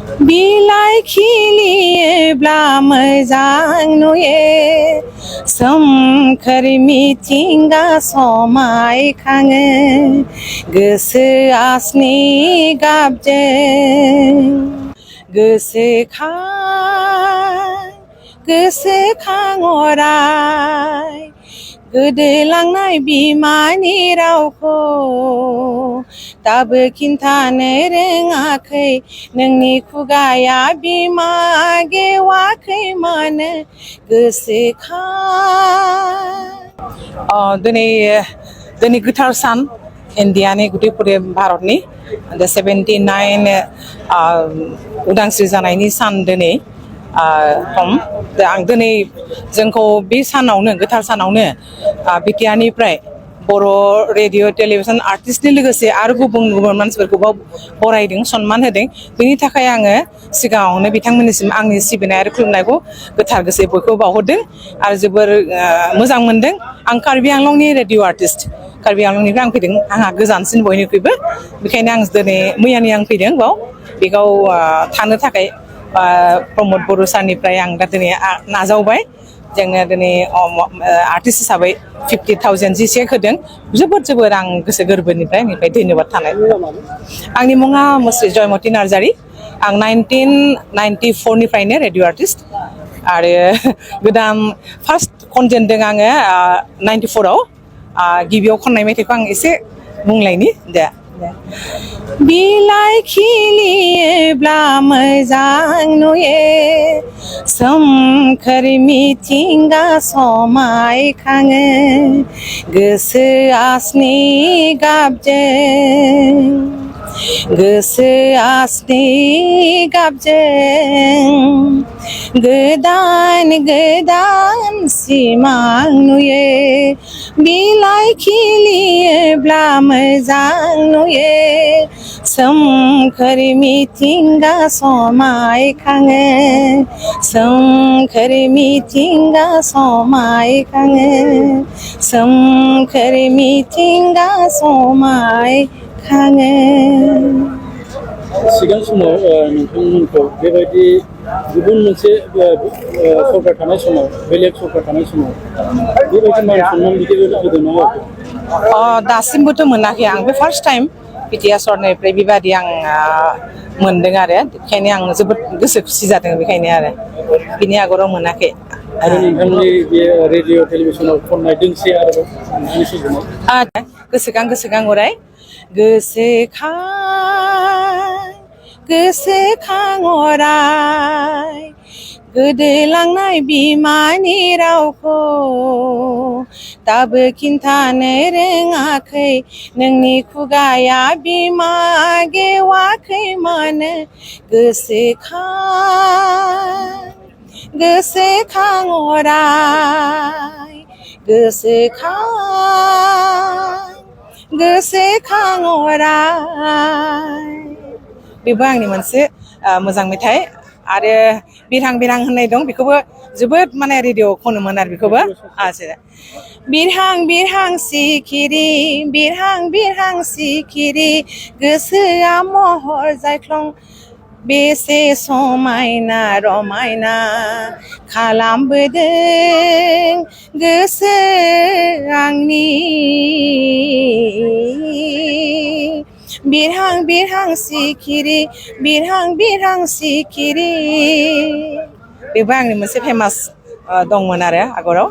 बिलाइ खिलियोब्ला मोजां नुयो सोमखोर मिथिंगा समायखाङो गोसोआ स्नि गाबजों गोसोखां अराय गोदोलांनाय बिमानि रावखौ दाबो खिन्थानो रोङाखै नोंनि खुगाया बिमा गेवाखै मानो गोसोखां दिनै गोथार सान इन्डियानि गुदिपुरि भारतनि 79 उदांस्रि जानायनि सान दिनै आं दिनै जोंखौ बे सानावनो गोथार सानावनो BTR निफ्राय बर' रेडिअ टेलिभिजन आर्टिस्टनि लोगोसे आरो गुबुन गुबुन मानसिफोरखौबो बरायदों सनमान होदों बेनि थाखाय आङो सिगाङावनो बिथांमोननिसिम आंनि सिबिनाय आरो खुलुमनायखौ गोथार गोसोयै बयखौबो बावहरदों आरो जोबोर मोजां मोनदों आं कार्बि आंलंनि रेडिअ आर्टिस्ट कार्बि आंलंनिफ्राय आं फैदों आंहा गोजानसिन बयनिख्रुइबो बेखायनो आं दिनै मैयानि आं फैदों बेयाव थानो थाखाय प्रमद बर' सारनिफ्राय आं दा दिनै नाजावबाय जोङो दिनै आर्टिस्ट हिसाबै 50,000 जिसे होदों जोबोर आं गोसो गोरबोनिफ्राय धन्यबाद थानाय आंनि मुङा मुस्रि जयमत नार्जारि आं 1994 निफ्रायनो रेडिअ आर्टिस्ट आरो गोदान फार्स्ट खनजेनदों आङो 94 आव गिबियाव खननाय मेथाइखौ आं एसे बुंलायनि दे बिलाइ खिलियोब्ला मोजां नुयो सोमखोर मिथिंगा समायखाङो गोसोआ स्नि गाबजों गोदान सिमां नुयो बिलाइ खिलियोब्ला मोजां नुयो सोमखोर मिथिंगा समायखाङो सोमखोर मिथिंगा समायखाङो सिगां समाव नोंथांमोनखौ बेबायदि गुबुन मोनसे सरकार थानाय समाव बेलेग सरकार थानाय समाव बेबायदि मान सनमान बिदि होदों ना दासिमबोथ' मोनाखै आं बे फार्स्ट टाइम BTR सरनिफ्राय बेबायदि आं मोनदों आरो बेखायनो आं जोबोद गोसो खुसि जादों बेखायनो आरो बिनि आगोलाव मोनाखै आरो नोंथांनि बे रेडिअ टेलिभिसनाव खननाय दोंसे आरो गोसोखां अराय गोसोखां अराय गोदोलांनाय बिमानि रावखौ दाबो खिन्थानो रोङाखै नोंनि खुगाया बिमा गेवाखै मानो गोसोखां अराय गोसोखां अराय बेबो आंनि मोनसे मोजां मेथाइ आरो बिरहां होननाय दं बेखौबो जोबोद माने रेडिअ खनोमोन आरो बेखौबो बिरहां सिखिरि गोसोआ महर जायख्लं बेसे समायना रमायना खालामबोदों गोसो आंनि बिरहां सिखिरि बेबो आंनि मोनसे फेमास दंमोन आरो आगराव